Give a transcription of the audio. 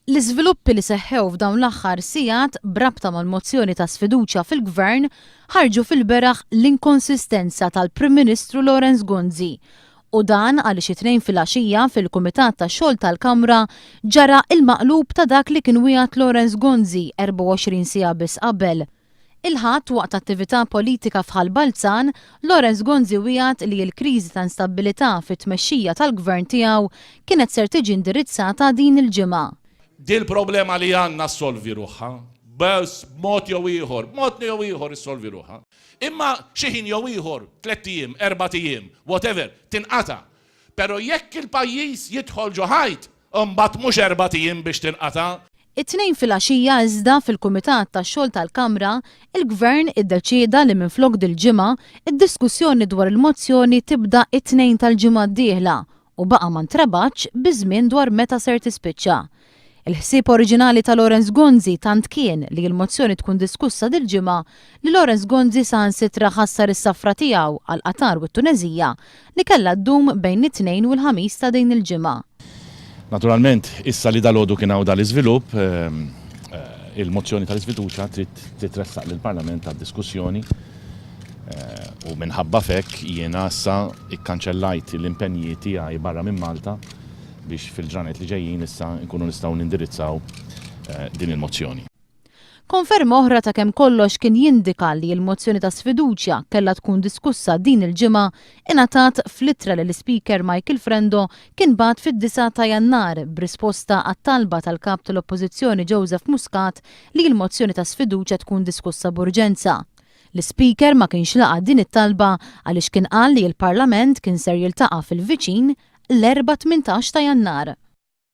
L-iżviluppi li seħħew f'dawn l-aħħar sigħat b'rabta mal-mozzjoni ta' sfiduċja fil-Gvern ħarġu fil-beraħ l-inkonsistenza tal-Prim Ministru Lawrence Gonzi. U dan għaliex it-Tnejn filgħaxija fil-Kumitat tax-Xogħol tal-Kamra ġara l-maqlub ta' dak li kien wiegħed Lawrence Gonzi 24 siegħa biss qabel. Il-Ħadd, waqt attività politika f'Ħal Balzan, Lawrence Gonzi wiegħed li l-kriżi ta' instabbilità fit-tmexxija tal-Gvern tiegħu kienet ser tiġi indirizzata din il-ġimgħa. Dil-problema li għandna ssolvi ruħha, biss b'mod jew ieħor, b'mod jew ieħor issolvi ruħha. Imma xi ħin jew ieħor, tlett ijiem, erbat ijiem, whatever, tinqata'. Pero jekk il-pajjiż jidħol ġo ħajt, imbagħad mhux erbat ijiem biex tinqata'. It-Tnejn filgħaxija iżda fil-Kumitat tax-Xogħol tal-Kamra, il-Gvern iddeċieda li minflok dil-ġimgħa, id-diskussjoni dwar il-mozzjoni tibda it-Tnejn tal-ġimgħa d-dieħla u baqa' ma ntrabatx biż-żmien dwar meta ser tispiċċa. Il-ħsieb oriġinali ta' Lawrence Gonzi tant kien li l-mozzjoni tkun diskussa dil-ġimgħa li Lawrence Gonzi saħansitra ħassar is-safra tiegħu għall-Qatar u t-Tuneżija li kellha ddum bejn it-Tnejn u l-Ħamis ta' din il-ġimgħa. Naturalment, issa li dalgħodu kien hawn dal-iżvilupp, il-mozzjoni tal-isfiduċja trid titressaq lill-Parlament għad-diskussjoni u minħabba f'hekk jiena issa ikkanċellajt l-impenji tiegħi barra minn Malta biex fil-ġranet li ġejjin issa nkunu nistgħu nindirizzaw din il-mozzjoni. Konferma oħra ta' kemm kollox kien jindika li l-mozzjoni ta' sfiduċja kellha tkun diskussa din il-ġimgħa ingħatat fl-ittra li l-Ispeaker Michael Frendo kien bagħat fid-disgħa ta' Jannar b'risposta għat-talba tal-Kap tal-Oppożizzjoni Joseph Muscat li l-mozzjoni ta' sfiduċja tkun diskussa b'urġenza. L-Ispeaker ma kienx laqa' din it-talba għaliex kien qal li l-Parlament kien ser jiltaqa' fil-viċin l-Erbgħa 18 ta' Jannar.